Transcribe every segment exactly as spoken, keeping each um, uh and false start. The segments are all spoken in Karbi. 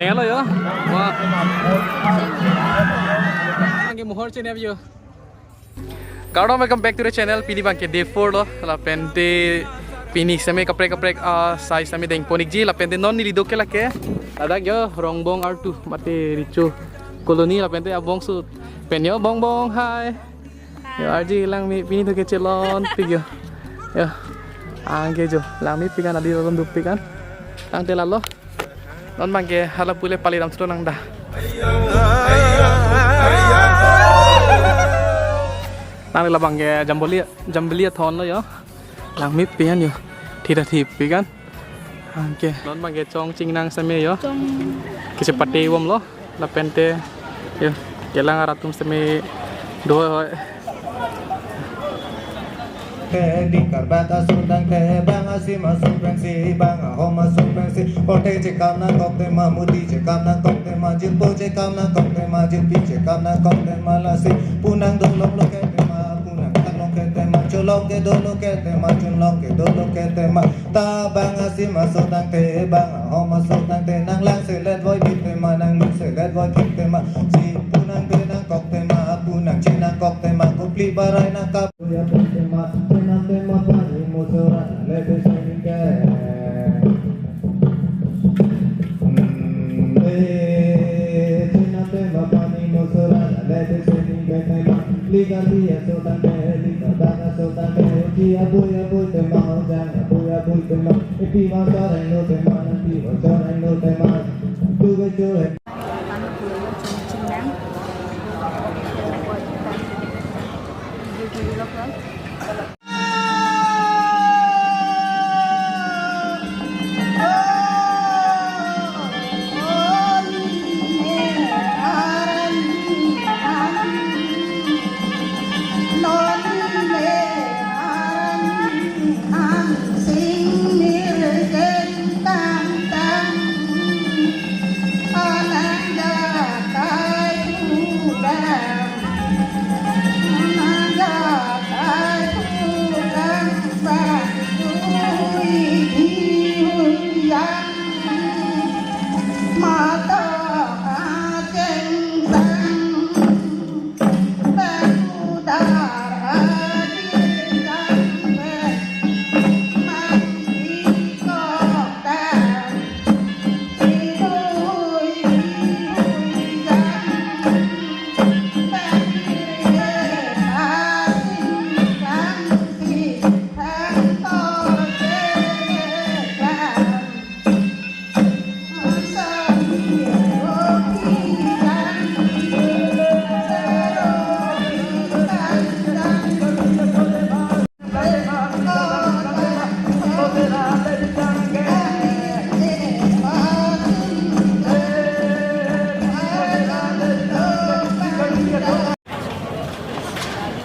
Hello yo. Wah. Thank you. Mohor channel yo. Kardom, welcome back to the channel. Pini abangke day four lo. Lapente pini seme kaprek kaprek, ah, sai seme dengpon-ikji. Lapente non neli do ke lake, ladak yo Rongbong R two mate Richo Colony. Lapente abongso pen yo, Bongbong, hi. Yo, arje Langmepik, pini to kechelonpik yo. Yo. Anke jo Langmepik an, adi ron dopik an. Tangte lalo. Non abangke hala pule pali dam suto nang da. Nang labangke Jambili, Jambili athon lo yo. Langmepik an yo. Thira thipik an. Anke non abangke chong chingnang seme yo. Chong. Kechepate bom lo. Lapente yo, kelang arat atum seme do hoi. Te di karbak ason tangte bang asim ason pensi, bang ahom ason pensi, ote chekam nangkok tema, mudi chekam nangkok tema, jirpo chekam nangkok tema, jirpi chekam nangkok tema, lasi pu nangdolong lo ke tema, pu nangthanlong ke tema, cholong ke dolo ke tema, chunlong ke dolo ke tema. Ta bang asim ason tangte, bang ahom ason tangte, nanglang selet voiphit tema, nanglut selet voiphit tema, si pu nangbe nangkok tema, pu nangchi nangkok tema, kopli barai nangkap. Ya tema, chenam tema pani musora le besening ke. Hmm, eh, chenam tema pani musora le besening ke tema. Liga dia sotang ke, liga baka sotang ke, uji abui abui tema, ujang abui abui tema, ipi ma sarang lo tema, nanti ma sarang lo tema, tu ke tu.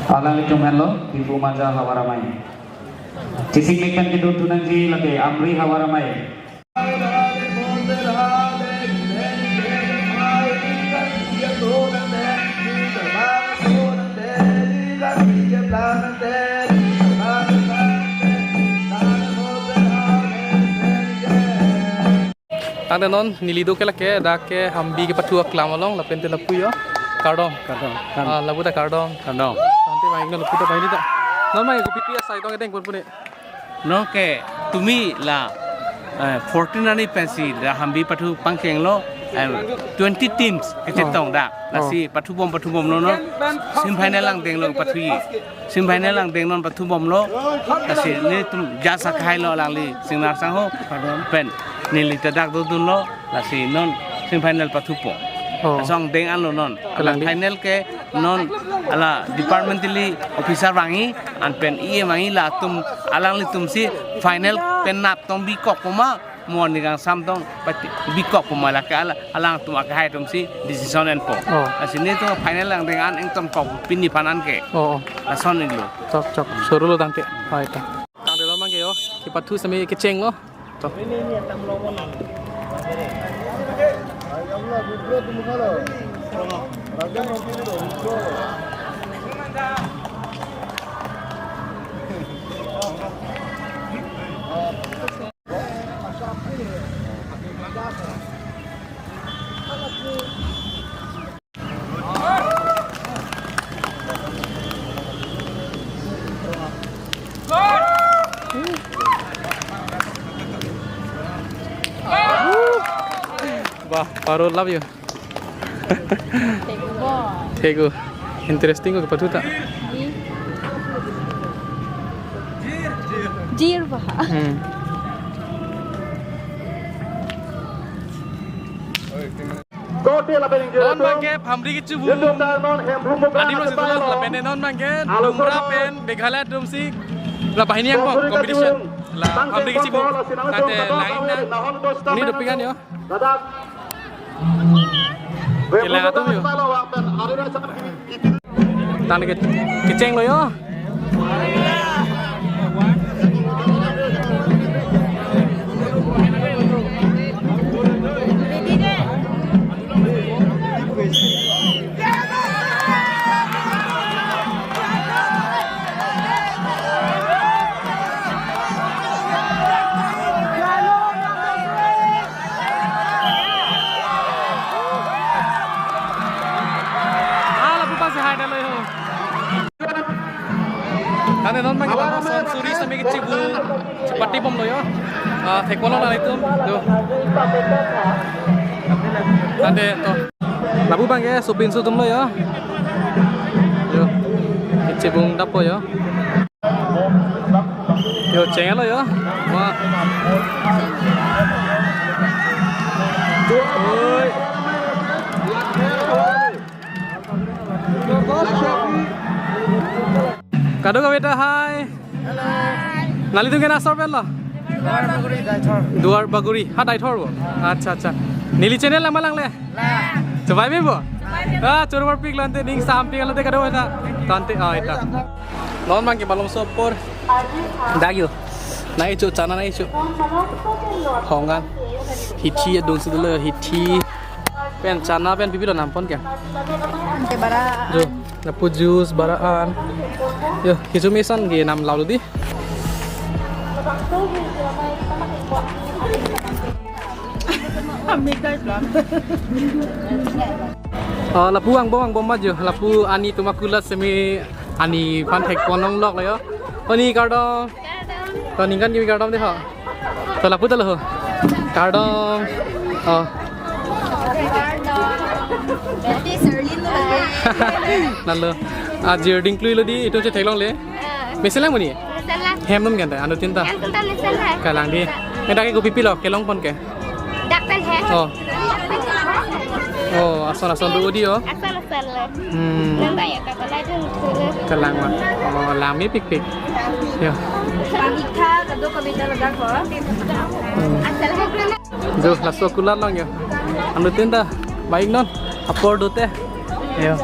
Alanglitum henlo Diphu Manja Havar Amei. Chisingmik pen kedun thu nangji lake Amri Havar Amei. Tangte non neli do ke lake, dak ke Hambi kepathu aklam along, lapente lapu yo. Kardom. Kardom, kardom. Ah, lapu ta kardom. Kardom. Tangte bang non lapu ta bang ta. Non bang kopi pi asai tong edeng pon pune. Non ke tumi la, eh, fourteen arni pensi la Hambi pathu pangkeng lo, eh, twenty teams kechetong dak. Oh. Lasi pathu bom, pathu bom lo non. Semi final lang denglo pathu. Semi final lang deng non pathu bom lo. Lasi netum jasa kahai lo alangli Singnar Sangho. Pen neli ta dak dodun lo. Lasi non semi final pathupo. Oh. Asong deng an lo non. Kalang di. Final ke non ala departmentally officer vangji, an pen E M vangji, latum alanglitum si final pen nap tong bikok puma, mo ning kangsam tong pati bikok puma, lake ala, alangtum akehai atum si decision enpo. Oh. Lasi netum final lang deng an ingtonkok pini aphan an ke. Oh, oh. Lason inglo. Chok, chok. Suru lo tangte. Hai ta. Tangte lo mang ke yo. Kepathu semi kecheng lo. To. Wah, Paro love you. Thek bo. Thek o. Interesting ko kepathu ta. Jir bah. Hmm. Kote lapen ingjir Non atum. Bangke phamri kechibu. Yaitu ta non Hemprong Program Adim Rosi Dolo Asapalo. Lapen non bangke Alo Lumra Sono. Pen Meghalaya atumsi la banghini angkong Bangkuri competition. Kachibung. La Tangke phamri kechibu. Bangkuri Sinang Tate Chong lain Kabang na. Nahon Dos Ini Tang. Dopik an yo. Dadak. Kelang atum yo. Tang ke kecheng lo yo. Ah, lapu pasi hai dalo yo. Tane non bang kita son suri sami kechibu chepati bom lo yo. Ah, thek polo na itum. Do. Tane to. Lapu bang ke sopinso atum lo yo. Yo. Kechibung dap po yo. Yo, cheng lo yo. Wah. Oi. Kadokave ta hai. Hello. Nelitum ke asor pen lo? Duar Bagori, Deithor. Duar Bagori. Ha, Deithor bo. Accha, accha. Neli channel lang ma langle? Lang. Chobei me bo? Chobei me. Ah, chorbar pik lo ante, ning sam pik lo ante kadokave ta. Tante, ah, ita. Non bang ke malomso apor. Dak yo. Nai cho, chana nai cho. Hongan. Hithi adung si dolo, hithi. Pen chana pen pipi lo nam pon ke. Ante bara. Jo, lapu juice bara an. Yo, kichu mesan ke nam lau lo di. Kami guys lah. Oh, lapu angbong angbong maju, lapu ani tumakula semi ani aphan thek pon longlok lo yo. Oni kardom. Kardom. To ningkan kimi kardom de ho. To lapu ta lo ho. Kardom. Oh. Kardom. Berarti Serlin lo. Nalo. Ajir dingklui lo di, itum che theklongle. Ah. Meselang muni? Meselang. Hem num kan ta, anuttin ta? Anuttin ta meselang. Kalang di. Dak ke kopi pilo, kelong pon ke? Dak pen he. Oh. Dak pen he. Oh, asal asal do di yo. Asal asal lo. Hmm. Nang kayak apa lagi dulu. Kalang ma. Oh, lami pik pik. Yo. Pangitha, kadokave ta ladak ho. Hmm. Asal he. Jo, laso kulat long yo. Anuttin ta, baik non. Apor dote. Yo.